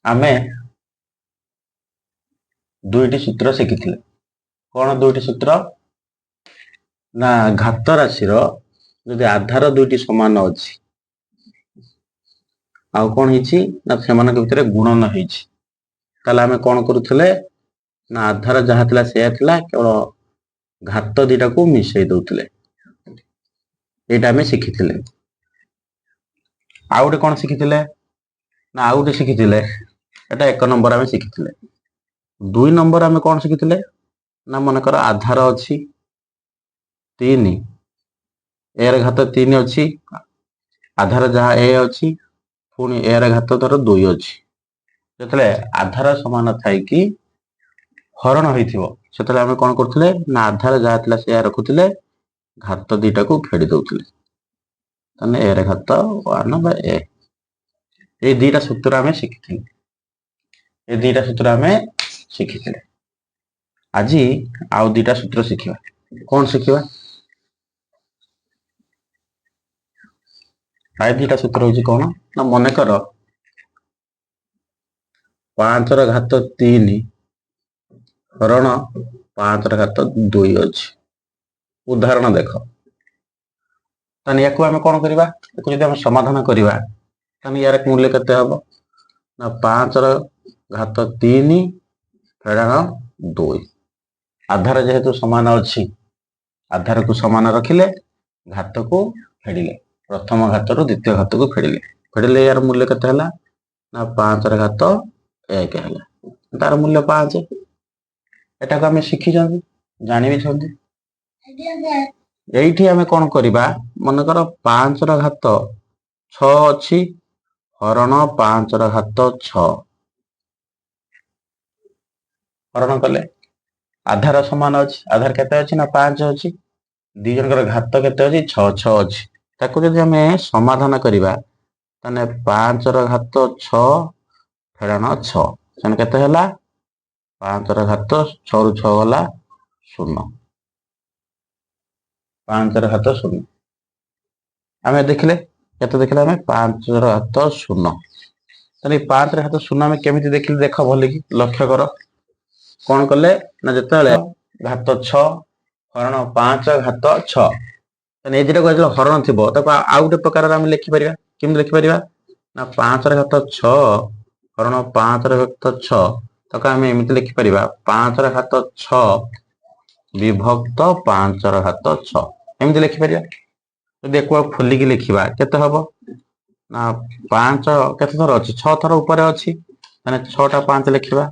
ଆମେ ଦୁଇଟି ସୂତ୍ର ଶିଖିଥିଲେ। କଣ ଦୁଇଟି ସୂତ୍ର ନା, ଘାତ ରାଶିର ଯଦି ଆଧାର ଦୁଇଟି ସମାନ ଅଛି ଆଉ କଣ ହେଇଛି ନା ସେମାନଙ୍କ ଭିତରେ ଗୁଣନ ହେଇଛି, ତାହେଲେ ଆମେ କଣ କରୁଥିଲେ ନା ଆଧାର ଯାହା ଥିଲା ସେୟା ଥିଲା, କେବଳ ଘାତ ଦିଟାକୁ ମିଶେଇ ଦଉଥିଲେ। ଏଇଟା ଆମେ ଶିଖିଥିଲେ। ଆଉ ଗୋଟେ କଣ ଶିଖିଥିଲେ ନା, ଆଉ ଗୋଟେ ଶିଖିଥିଲେ, ଏଟା 1 ନମ୍ବର ଆମେ ଶିଖିଥିଲେ। 2 ନମ୍ବର ଆମେ କଣ ଶିଖିଥିଲେ ନା, ମନେକର ଆଧାର ଅଛି 3, ଏ ର ଘାତ 3 ଅଛି, ଆଧାର ଯାହା ଏ ଅଛି, ପୁଣି ଏ ର ଘାତ ଧର 2 ଅଛି। ଯେତେବେଳେ ଆଧାର ସମାନ ଥାଇକି ହରଣ ହେଇଥିବ, ସେତେବେଳେ ଆମେ କଣ କରୁଥିଲେ ନା ଆଧାର ଯାହା ଥିଲା ସେୟା ରଖୁଥିଲେ, ଘାତ ଦିଟାକୁ ଫେଡି ଦଉଥିଲେ। ତାହେଲେ ଏ ର ଘାତ 1 ବା ଏ। ଏଇ ଦିଟା ସୂତ୍ର ଆମେ ଶିଖିଥିଲେ। ଏଇ ଦିଟା ସୂତ୍ର ଆମେ ଶିଖିଥିଲେ। ଆଜି ଆଉ ଦିଟା ସୂତ୍ର ଶିଖିବା। କଣ ଶିଖିବା? ଆଉ ଦିଟା ସୂତ୍ର ହଉଛି କଣ ନା, ମନେକର 5 ର ଘାତ 3 ହରଣ 5 ର ଘାତ 2 ଅଛି। ଉଦାହରଣ ଦେଖ। ତାହେଲେ ୟାକୁ ଆମେ କଣ କରିବା? ୟାକୁ ଯଦି ଆମେ ସମାଧାନ କରିବା, ତାହେଲେ ୟାର ମୂଲ୍ୟ କେତେ ହବ ନା 5 ର ଘାତ 3 ଫେଡ଼ାଣ 2। ଆଧାର ଯେହେତୁ ସମାନ ଅଛି, ଆଧାରକୁ ସମାନ ରଖିଲେ, ଘାତକୁ ଫେଡ଼ିଲେ, ପ୍ରଥମ ଘାତରୁ ଦ୍ୱିତୀୟ ଘାତକୁ ଫେଡ଼ିଲେ, ଫେଡ଼ିଲେ ୟାର ମୂଲ୍ୟ କେତେ ହେଲା ନା 5 ର ଘାତ 1 ହେଲା, ତାର ମୂଲ୍ୟ 5। ଏଟାକୁ ଆମେ ଶିଖିଛନ୍ତି, ଜାଣିବିଛନ୍ତି। ଏଇଠି ଆମେ କଣ କରିବା? ମନେକର 5 ର ଘାତ 6 ଅଛି, ହରଣ 5 ର ଘାତ 6। ହରଣ କଲେ ଆଧାର ସମାନ ଅଛି, ଆଧାର କେତେ ଅଛି ନା 5 ଅଛି, ଦି ଜଣଙ୍କର ଘାତ କେତେ ଅଛି? 6 6 ଅଛି। ତାକୁ ଯଦି ଆମେ ସମାଧାନ କରିବା, ତାହେଲେ 5 ର ଘାତ 6 ଫେଡ଼ାଣ 6, ତାହେଲେ କେତେ ହେଲା? 5 ର ଘାତ 6 ରୁ 6 ଗଲା 0, 5 ର ଘାତ 0। ଆମେ ଦେଖିଲେ କେତେ ଦେଖିଲେ ଆମେ? 5 ର ଘାତ 0। ତାହେଲେ 5 ର ଘାତ 0 ଆମେ କେମିତି ଦେଖିଲେ ଦେଖ, ଭଲିକି ଲକ୍ଷ୍ୟ କର। କଣ କଲେ ନା, ଯେତେବେଳେ ଘାତ 6 ହରଣ 5 ଘାତ 6, ତାହେଲେ ଏଇ ଦିଟାକୁ ଯେତେବେଳେ ହରଣ ଥିବ, ତାକୁ ଆଉ ଗୋଟେ ପ୍ରକାରର ଆମେ ଲେଖିପାରିବା। କେମିତି ଲେଖିପାରିବା ନା, 5 ର ଘାତ 6 ହରଣ 5 ର ଘାତ 6, ତାକୁ ଆମେ ଏମିତି ଲେଖିପାରିବା, 5 ର ଘାତ 6 ବିଭକ୍ତ 5 ର ଘାତ 6, ଏମିତି ଲେଖିପାରିବା। ଯଦି ୟାକୁ ଆଉ ଖୋଲିକି ଲେଖିବା, କେତେ ହବ ନା 5 କେତେ ଥର ଅଛି? 6 ଥର ଉପରେ ଅଛି, ତାହେଲେ 6ଟା 5 ଲେଖିବା।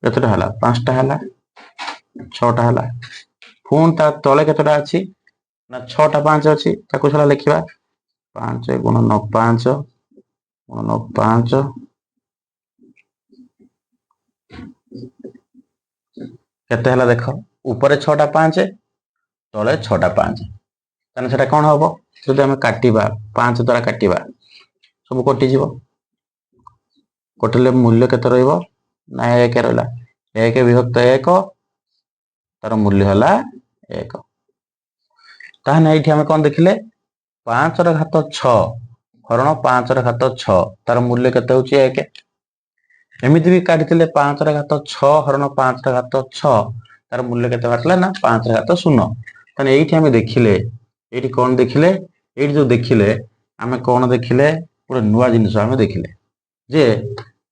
କେତେଟା ହେଲା? 5ଟା ହେଲା, 6ଟା ହେଲା। ପୁଣି ତା ତଳେ କେତେଟା ଅଛି ନା 6ଟା 5 ଅଛି, ତାକୁ ଛଡା ଲେଖିବା। 5 ଗୁଣନ 5 ଗୁଣନ 5, କେତେ ହେଲା ଦେଖ। ଉପରେ 6ଟା 5, ତଳେ 6ଟା 5, ତାହେଲେ ସେଟା କଣ ହବ? ଯଦି ଆମେ କାଟିବା, 5 ଦ୍ୱାରା କାଟିବା, ସବୁ କଟିଯିବ। କଟିଲେ ମୂଲ୍ୟ କେତେ ରହିବ ନା 1 ରହିଲା। 1 ବିଭକ୍ତ 1, ତାର ମୂଲ୍ୟ ହେଲା 1। ତାହେଲେ ଏଇଠି ଆମେ କଣ ଦେଖିଲେ? 5 ର ଘାତ 6 ହରଣ 5 ର ଘାତ 6, ତାର ମୂଲ୍ୟ କେତେ ହଉଛି? 1। ଏମିତି ବି କାଢିଥିଲେ, 5 ର ଘାତ 6 ହରଣ 5 ର ଘାତ 6, ତାର ମୂଲ୍ୟ କେତେ ବାହାରିଥିଲା ନା 5 ର ଘାତ 0। ତାହେଲେ ଏଇଠି ଆମେ ଦେଖିଲେ, ଏଇଠି କଣ ଦେଖିଲେ? ଏଇଠି ଯୋଉ ଦେଖିଲେ ଆମେ କଣ ଦେଖିଲେ? ଗୋଟେ ନୂଆ ଜିନିଷ ଆମେ ଦେଖିଲେ ଯେ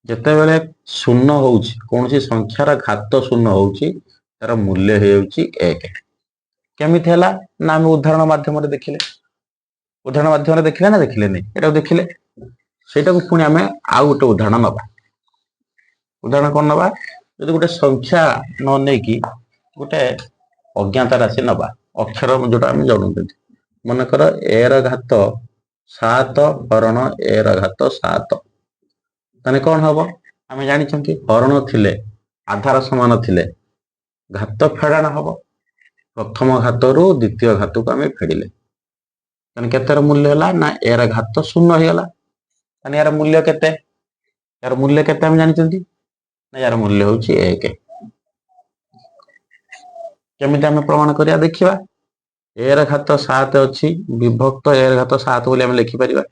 ଯେତେବେଳେ ଶୂନ ହଉଛି, କୌଣସି ସଂଖ୍ୟାର ଘାତ ଶୂନ ହଉଛି, ତାର ମୂଲ୍ୟ ହେଇଯାଉଛି 1। କେମିତି ହେଲା ନା ଆମେ ଉଦାହରଣ ମାଧ୍ୟମରେ ଦେଖିଲେ। ଉଦାହରଣ ମାଧ୍ୟମରେ ଦେଖିଲେ ନା ଦେଖିଲେନି? ଏଟାକୁ ଦେଖିଲେ। ସେଇଟାକୁ ପୁଣି ଆମେ ଆଉ ଗୋଟେ ଉଦାହରଣ ନବା। ଉଦାହରଣ କଣ ନବା? ଯଦି ଗୋଟେ ସଂଖ୍ୟା ନ ନେଇକି ଗୋଟେ ଅଜ୍ଞାତ ରାଶି ନବା, ଅକ୍ଷର ଯୋଉଟା ଆମେ ଜାଣୁଛନ୍ତି, ମନେକର ଏ ର ଘାତ 7 ହରଣ ଏ ର ଘାତ 7, ତାହେଲେ କଣ ହବ? ଆମେ ଜାଣିଛନ୍ତି ହରଣ ଥିଲେ, ଆଧାର ସମାନ ଥିଲେ ଘାତ ଫେଡ଼ାଣ ହବ। ପ୍ରଥମ ଘାତରୁ ଦ୍ୱିତୀୟ ଘାତକୁ ଆମେ ଫେଡ଼ିଲେ, ତାହେଲେ କେତେର ମୂଲ୍ୟ ହେଲା ନା ଏ ର ଘାତ 0 ହେଇଗଲା। ତାହେଲେ ଏହାର ମୂଲ୍ୟ କେତେ? ଏହାର ମୂଲ୍ୟ କେତେ ଆମେ ଜାଣିଛନ୍ତି ନା ଏହାର ମୂଲ୍ୟ ହଉଛି 1। କେମିତି ଆମେ ପ୍ରମାଣ କରିବା ଦେଖିବା। ଏ ର ଘାତ 7 ଅଛି, ବିଭକ୍ତ ଏ ର ଘାତ 7 ବୋଲି ଆମେ ଲେଖିପାରିବା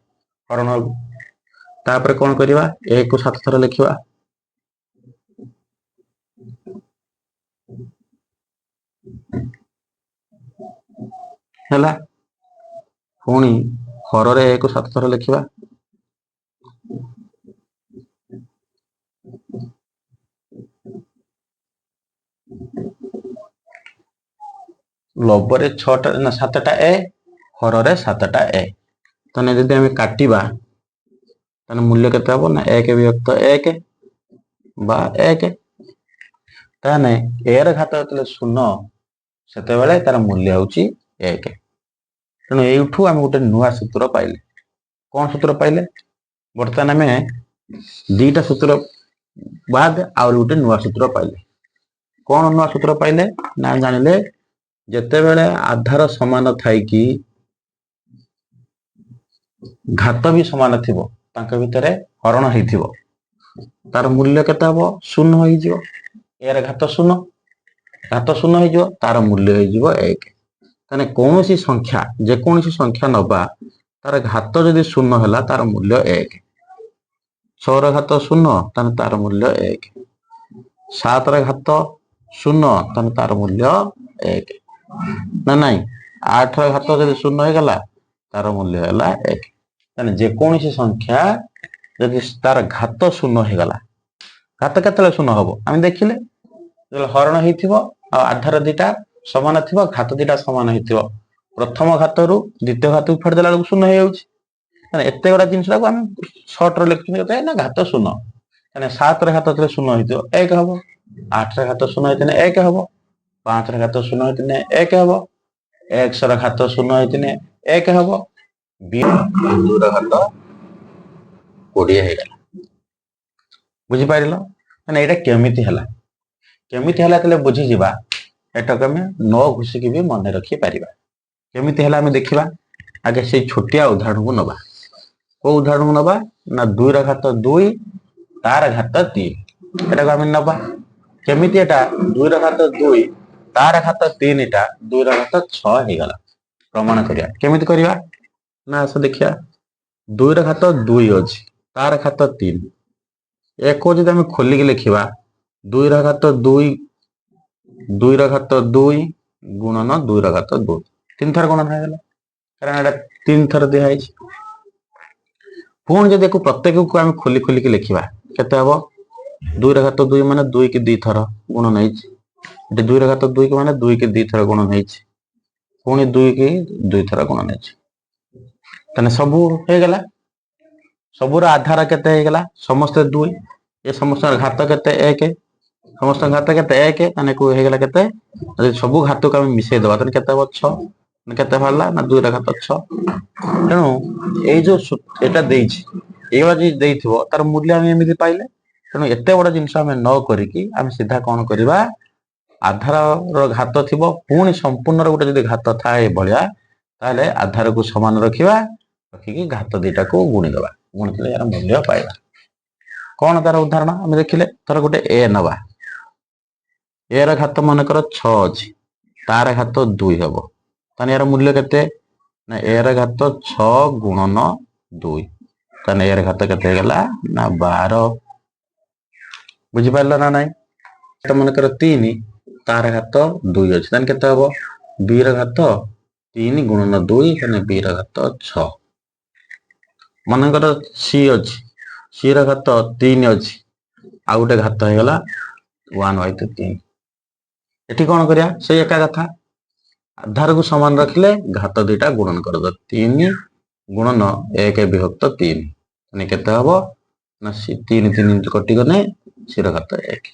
ହରଣକୁ। ତାପରେ କଣ କରିବା? ଏ କୁ 7 ଥର ଲେଖିବା। ହେଲା, ପୁଣି ହରରେ ଏ କୁ 7 ଥର ଲେଖିବା। ଲବରେ 6ଟା ନା 7ଟା ଏ, ହରରେ 7ଟା ଏ। ତାହେଲେ ଯଦି ଆମେ କାଟିବା, ତାହେଲେ ମୂଲ୍ୟ କେତେ ହବ ନା 1 ବିଭକ୍ତ 1 ବା 1। ତାହେଲେ ଏ ର ଘାତ ଯେତେବେଳେ 0, ସେତେବେଳେ ତାର ମୂଲ୍ୟ ହେଉଛି 1। ତେଣୁ ଏଇଠୁ ଆମେ ଗୋଟେ ନୂଆ ସୂତ୍ର ପାଇଲେ। କଣ ସୂତ୍ର ପାଇଲେ? ବର୍ତ୍ତମାନ ଆମେ ଦିଟା ସୂତ୍ର ବାଦ ଆହୁରି ଗୋଟେ ନୂଆ ସୂତ୍ର ପାଇଲେ। କଣ ନୂଆ ସୂତ୍ର ପାଇଲେ ନା ଜାଣିଲେ, ଯେତେବେଳେ ଆଧାର ସମାନ ଥାଇକି ଘାତ ବି ସମାନ ଥିବ, ତାଙ୍କ ଭିତରେ ହରଣ ହେଇଥିବ, ତାର ମୂଲ୍ୟ କେତେ ହବ? 0 ହେଇଯିବ। ଏର ଘାତ 0, ଘାତ 0 ହେଇଯିବ, ତାର ମୂଲ୍ୟ ହେଇଯିବ 1। ତାହେଲେ କୌଣସି ସଂଖ୍ୟା, ଯେକୌଣସି ସଂଖ୍ୟା ନବା, ତାର ଘାତ ଯଦି 0 ହେଲା, ତାର ମୂଲ୍ୟ 1। 6ର ଘାତ 0, ତାହେଲେ ତାର ମୂଲ୍ୟ 1। 7ର ଘାତ 0, ତାହେଲେ ତାର ମୂଲ୍ୟ 1 ନା ନାଇଁ? 8ର ଘାତ ଯଦି 0 ହେଇଗଲା, ତାର ମୂଲ୍ୟ ହେଲା 1। ତାହେଲେ ଯେକୌଣସି ସଂଖ୍ୟା ଯଦି ତାର ଘାତ 0 ହେଇଗଲା, ଘାତ କେତେବେଳେ 0 ହବ ଆମେ ଦେଖିଲେ, ଯେତେବେଳେ ହରଣ ହେଇଥିବ ଆଉ ଆଧାର ଦିଟା ସମାନ ଥିବ, ଘାତ ଦିଟା ସମାନ ହେଇଥିବ, ପ୍ରଥମ ଘାତରୁ ଦ୍ୱିତୀୟ ଘାତକୁ ଫେରି ଦେଲା ବେଳକୁ 0 ହେଇଯାଉଛି। ତାହେଲେ ଏତେ ଗୁଡା ଜିନିଷଟାକୁ ଆମେ ସର୍ଟରେ ଲେଖୁଛନ୍ତି କେତେ ନା ଘାତ 0। ତାହେଲେ 7ର ଘାତ ଯେତେବେଳେ 0 ହେଇଥିବ 1 ହବ, 8ର ଘାତ 0 ହେଇଥିଲେ 1 ହବ, 5ର ଘାତ 0 ହେଇଥିଲେ 1 ହବ, ଏକ୍ସ ର ଘାତ 0 ହେଇଥିଲେ 1 ହବ, ବି 2ର ଘାତ 20 ହେଇଗଲା। ବୁଝିପାରିଲ? ମାନେ ଏଇଟା କେମିତି ହେଲା? କେମିତି ହେଲା ତାହେଲେ ବୁଝିଯିବା। ଏଟାକୁ ଆମେ ନ ଘୋଷିକି ବି ମନେ ରଖିପାରିବା। କେମିତି ହେଲା ଆମେ ଦେଖିବା। ଆଗେ ସେଇ ଛୋଟିଆ ଉଦାହରଣକୁ ନବା। କୋଉ ଉଦାହରଣକୁ ନବା ନା 2ର ଘାତ 2 ତାର ଘାତ 3, ଏଟାକୁ ଆମେ ନବା। କେମିତି ଏଟା 2ର ଘାତ 2 ତାର ଘାତ 3ଟା 2ର ଘାତ 6 ହେଇଗଲା, ପ୍ରମାଣ କରିବା। କେମିତି କରିବା ନା ଆସ ଦେଖିବା। 2ର ଘାତ 2 ଅଛି, ତାର ଘାତ 3, ଏକ ଯଦି ଆମେ ଖୋଲିକି ଲେଖିବା, 2ର ଘାତ 2, 2ର ଘାତ 2 ଗୁଣନ 2ର ଘାତ 2, 3 ଥର ଗୁଣନ ହେଇଗଲା, କାରଣ ଏଟା 3 ଥର ଦିଆହେଇଛି। ପୁଣି ଯଦି ଏକୁ ପ୍ରତ୍ୟେକକୁ ଆମେ ଖୋଲି ଖୋଲିକି ଲେଖିବା, କେତେ ହବ? 2ର ଘାତ 2 ମାନେ 2 କି 2 ଥର ଗୁଣନ ହେଇଛି। ଏଠି 2ର ଘାତ 2 କି ମାନେ 2 କି 2 ଥର ଗୁଣନ ହେଇଛି, ପୁଣି 2 କି 2 ଥର ଗୁଣନ ହେଇଛି। ତାହେଲେ ସବୁ ହେଇଗଲା। ସବୁର ଆଧାର କେତେ ହେଇଗଲା? ସମସ୍ତେ 2। ଏ ସମସ୍ତଙ୍କର ଘାତ କେତେ? 1। ସମସ୍ତଙ୍କ ଘାତ କେତେ? 1। ତାହେଲେ ହେଇଗଲା କେତେ? ଯଦି ସବୁ ଘାତକୁ ଆମେ ମିଶେଇ ଦବା ତାହେଲେ କେତେ ହବ? 6। କେତେ ବାହାରିଲା ନା 2ର ଘାତ 6। ତେଣୁ ଏଇ ଯୋଉ ଏଟା ଦେଇଛି, ଏଇଭଳିଆ ଯଦି ଦେଇଥିବ ତାର ମୂଲ୍ୟ ଆମେ ଏମିତି ପାଇଲେ। ତେଣୁ ଏତେ ବଡ ଜିନିଷ ଆମେ ନ କରିକି ଆମେ ସିଧା କଣ କରିବା, ଆଧାରର ଘାତ ଥିବ ପୁଣି ସମ୍ପୂର୍ଣ୍ଣର ଗୋଟେ ଯଦି ଘାତ ଥାଏ ଏଭଳିଆ, ତାହେଲେ ଆଧାରକୁ ସମାନ ରଖିବା, ରଖିକି ଘାତ ଦିଟାକୁ ଗୁଣିଦବା, ଗୁଣିଦେଲେ ଏହାର ମୂଲ୍ୟ ପାଇବା। କଣ ତାର ଉଦାହରଣ ଆମେ ଦେଖିଲେ। ଧର ଗୋଟେ ଏ ନବା, ଏ ର ଘାତ ମନେକର 6 ଅଛି, ତାର ଘାତ 2 ହବ, ତାହେଲେ ଏହାର ମୂଲ୍ୟ କେତେ ନା ଏ ର ଘାତ 6 ଗୁଣନ 2, ତାହେଲେ ଏ ର ଘାତ କେତେ ହେଇଗଲା ନା 12। ବୁଝିପାରିଲ ନା ନାଇଁ? ତ ମନେକର 3, ତାର ଘାତ 2 ଅଛି, ତାହେଲେ କେତେ ହବ? ବି ର ଘାତ 3 ଗୁଣନ 2, ତାହେଲେ ବି ର ଘାତ 6। ମନେକର ସି ଅଛି, ସି ର ଘାତ 3 ଅଛି, ଆଉ ଗୋଟେ ଘାତ ହେଇଗଲା 1/3। ଏଠି କଣ କରିବା? ସେଇ ଏକା କଥା, ଆଧାରକୁ ସମାନ ରଖିଲେ ଘାତ ଦିଟା ଗୁଣନ କରିଦବ, 3 ଗୁଣନ 1 ବିଭକ୍ତ 3, ମାନେ କେତେ ହବ ନା 3 3 କଟିଗଲେ ସି ର ଘାତ 1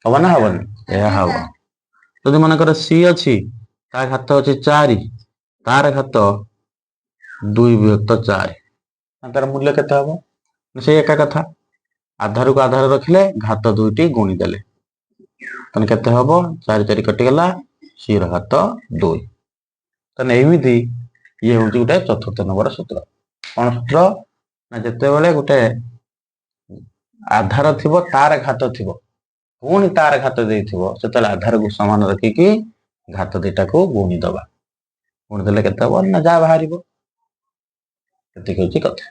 ହବ ନା ହବନି? ଏହା ହବ। ଯଦି ମନେକର ସି ଅଛି, ତା ଘାତ ଅଛି 4, ତାର ଘାତ 2 ବିଭକ୍ତ 4, ତାର ମୂଲ୍ୟ କେତେ ହବ? ସେଇ ଏକା କଥା, ଆଧାରକୁ ଆଧାର ରଖିଲେ ଘାତ 2ଟି ଗୁଣିଦେଲେ, ତାହେଲେ କେତେ ହବ? 4 4 କଟିଗଲା, ସି ର ଘାତ 2। ତାହେଲେ ଏମିତି ଇଏ ହଉଛି ଗୋଟେ ଚତୁର୍ଥ ନମ୍ବର ସୂତ୍ର। କଣ ସୂତ୍ର ନା ଯେତେବେଳେ ଗୋଟେ ଆଧାର ଥିବ, ତାର ଘାତ ଥିବ, ପୁଣି ତାର ଘାତ ଦେଇଥିବ, ସେତେବେଳେ ଆଧାରକୁ ସମାନ ରଖିକି ଘାତ ଦିଟାକୁ ଗୁଣିଦବା। ଗୁଣିଦେଲେ କେତେ ହବ ନା ଯାହା ବାହାରିବ, ସେତିକି ହଉଛି କଥା।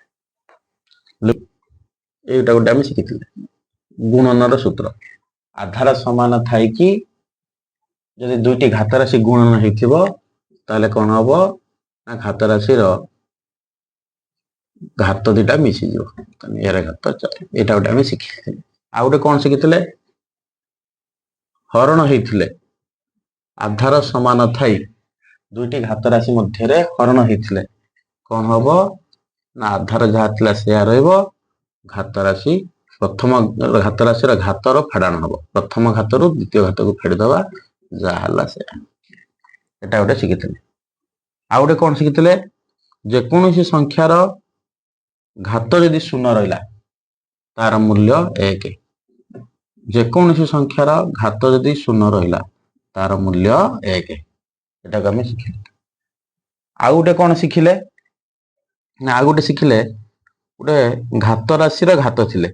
ଏଇଟା ଗୋଟେ ଆମେ ଶିଖିଥିଲେ ଗୁଣନର ସୂତ୍ର। ଆଧାର ସମାନ ଥାଇକି ଯଦି ଦୁଇଟି ଘାତ ରାଶି ଗୁଣନ ହେଇଥିବ, ତାହେଲେ କଣ ହବ ନା ଘାତ ରାଶିର ଘାତ ଦିଟା ମିଶିଯିବ। ତାହେଲେ ଏର ଘାତ 4। ଏଇଟା ଗୋଟେ ଆମେ ଶିଖିଥିଲେ। ଆଉ ଗୋଟେ କଣ ଶିଖିଥିଲେ? ହରଣ ହେଇଥିଲେ, ଆଧାର ସମାନ ଥାଇ ଦୁଇଟି ଘାତ ରାଶି ମଧ୍ୟରେ ହରଣ ହେଇଥିଲେ କଣ ହବ ନା ଆଧାର ଯାହା ଥିଲା ସେୟା ରହିବ, ଘାତ ରାଶି ପ୍ରଥମ ଘାତ ରାଶିର ଘାତର ଫେଡାଣ ହବ। ପ୍ରଥମ ଘାତରୁ ଦ୍ୱିତୀୟ ଘାତକୁ ଫେଡ଼ିଦବା, ଯାହା ହେଲା ସେୟା। ଏଟା ଗୋଟେ ଶିଖିଥିଲେ। ଆଉ ଗୋଟେ କଣ ଶିଖିଥିଲେ? ଯେକୌଣସି ସଂଖ୍ୟାର ଘାତ ଯଦି ଶୂନ ରହିଲା, ତାର ମୂଲ୍ୟ 1। ଯେକୌଣସି ସଂଖ୍ୟାର ଘାତ ଯଦି ଶୂନ ରହିଲା, ତାର ମୂଲ୍ୟ 1। ଏଟାକୁ ଆମେ ଶିଖିଲେ। ଆଉ ଗୋଟେ କଣ ଶିଖିଲେ ନା ଆଉ ଗୋଟେ ଶିଖିଲେ, ଗୋଟେ ଘାତ ରାଶିର ଘାତ ଥିଲେ,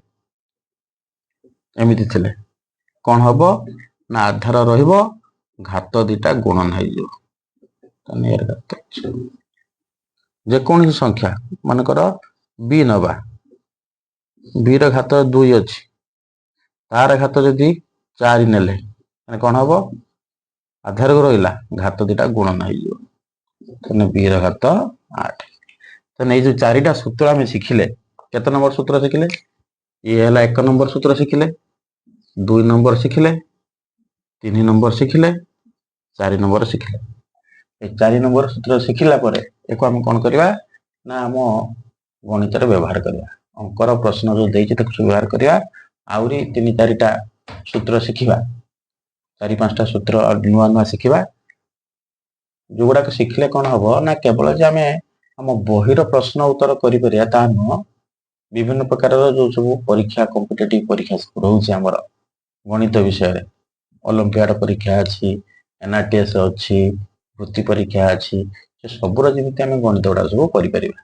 ଏମିତି ଥିଲେ କଣ ହବ ନା ଆଧାର ରହିବ, ଘାତ ଦିଟା ଗୁଣନ ହେଇଯିବ। ତାହେଲେ ଏହାର ଘାତ ଅଛି। ଯେକୌଣସି ସଂଖ୍ୟା ମନେକର ବି ନବା, ବି ର ଘାତ 2 ଅଛି, ତାର ଘାତ ଯଦି 4 ନେଲେ ମାନେ କଣ ହବ? ଆଧାରକୁ ରହିଲା, ଘାତ ଦିଟା ଗୁଣନ ହେଇଯିବ। ତାହେଲେ ବି ର ଘାତ 8। ତାହେଲେ ଏଇ ଯୋଉ ଚାରିଟା ସୂତ୍ର ଆମେ ଶିଖିଲେ, କେତେ ନମ୍ବର ସୂତ୍ର ଶିଖିଲେ? ଇଏ ହେଲା 1 ନମ୍ବର ସୂତ୍ର ଶିଖିଲେ, 2 ନମ୍ବର ଶିଖିଲେ, 3 ନମ୍ବର ଶିଖିଲେ, 4 ନମ୍ବର ଶିଖିଲେ। ଏ 4 ନମ୍ବର ସୂତ୍ର ଶିଖିଲା ପରେ ଏକୁ ଆମେ କଣ କରିବା ନା ଆମ ଗଣିତରେ ବ୍ୟବହାର କରିବା। ଅଙ୍କର ପ୍ରଶ୍ନ ଯୋଉ ଦେଇଛି, ତାକୁ ସବୁ ବ୍ୟବହାର କରିବା। ଆହୁରି ତିନି ଚାରିଟା ସୂତ୍ର ଶିଖିବା, ଚାରି ପାଞ୍ଚଟା ସୂତ୍ର ନୂଆ ନୂଆ ଶିଖିବା, ଯୋଉଗୁଡାକ ଶିଖିଲେ କଣ ହବ ନା କେବଳ ଯେ ଆମେ ଆମ ବହିର ପ୍ରଶ୍ନ ଉତ୍ତର କରିପାରିବା ତାହା ନୁହଁ, ବିଭିନ୍ନ ପ୍ରକାରର ଯୋଉ ସବୁ ପରୀକ୍ଷା, କମ୍ପିଟେଟିଭ ପରୀକ୍ଷା ସବୁ ରହୁଛି ଆମର ଗଣିତ ବିଷୟରେ, ଅଲମ୍ପିଆଡ ପରୀକ୍ଷା ଅଛି, ଏନ୍ଆରଟିଏସ୍ ଅଛି, ବୃତ୍ତି ପରୀକ୍ଷା ଅଛି, ସେ ସବୁର ଯେମିତି ଆମେ ଗଣିତ ଗୁଡାକ ସବୁ କରିପାରିବା।